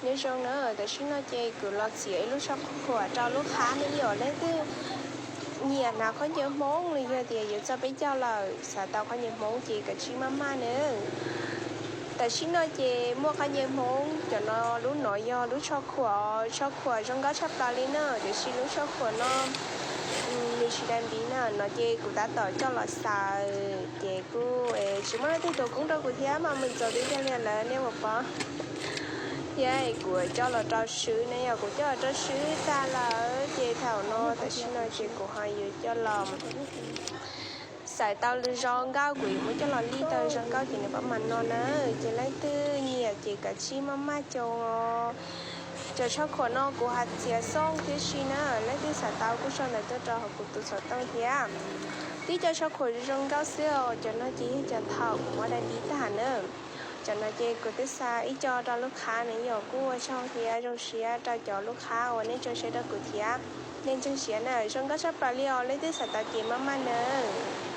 Nyob zoo na, tam sim no ces kuv los txiav ib lub tsho khuam rau lub qhab ne yom. Leej twg nyiam hnav khaub ncaws Hmoob los yog tias yuav txog peb caug lawm xav tau khaub ncaws Hmoob ces kav tsij maj maj nawb. Tam sim no ces muaj khaub ncaws Hmoob cov no, lub no yog lub tsho khuam, tsho khuam zoo nkauj tshaj plaws li na, tiam sis lub tsho khuam no nws tsis dai npiv na, no ces kuv tab tom coj los xaws ces kuj tsis muaj leej twg tua koob rau kuv thiab mas mus txaus tib tiag li lawm nej puas pom. Thiab kuv coj los rau swb ne yom, kuv coj los rau swb tag lawm ces thaum no tam sim no ces kuv ho yuav coj los xaws tau zoo nkauj kuv yuav muab coj los lij tau zoo nkauj ces nws pab mas no na. Ces leej twg nyiam ces kav tsij maj maj coj. Cov tsho khuam no kuv hais txiav xoob tib si na, leej twg xav tau kuj sau ntawv tuaj rau hauv kuv tus xov tooj thiab. Tib co tsho khuam zoo nkauj xwb os, cov no ces yog cov thaum kuv muab dai npiv tag na. Cov no ces kuv twb xa ib co rau lub qhab na yom, kuj ua tsaug thiab zoo siab rau cov lub qhab uas nej tso siab rau kuv thiab. Nej ntseeg siab na, zoo nkauj tshaj plaws li os, leej twg xav tau ces maj maj nawb.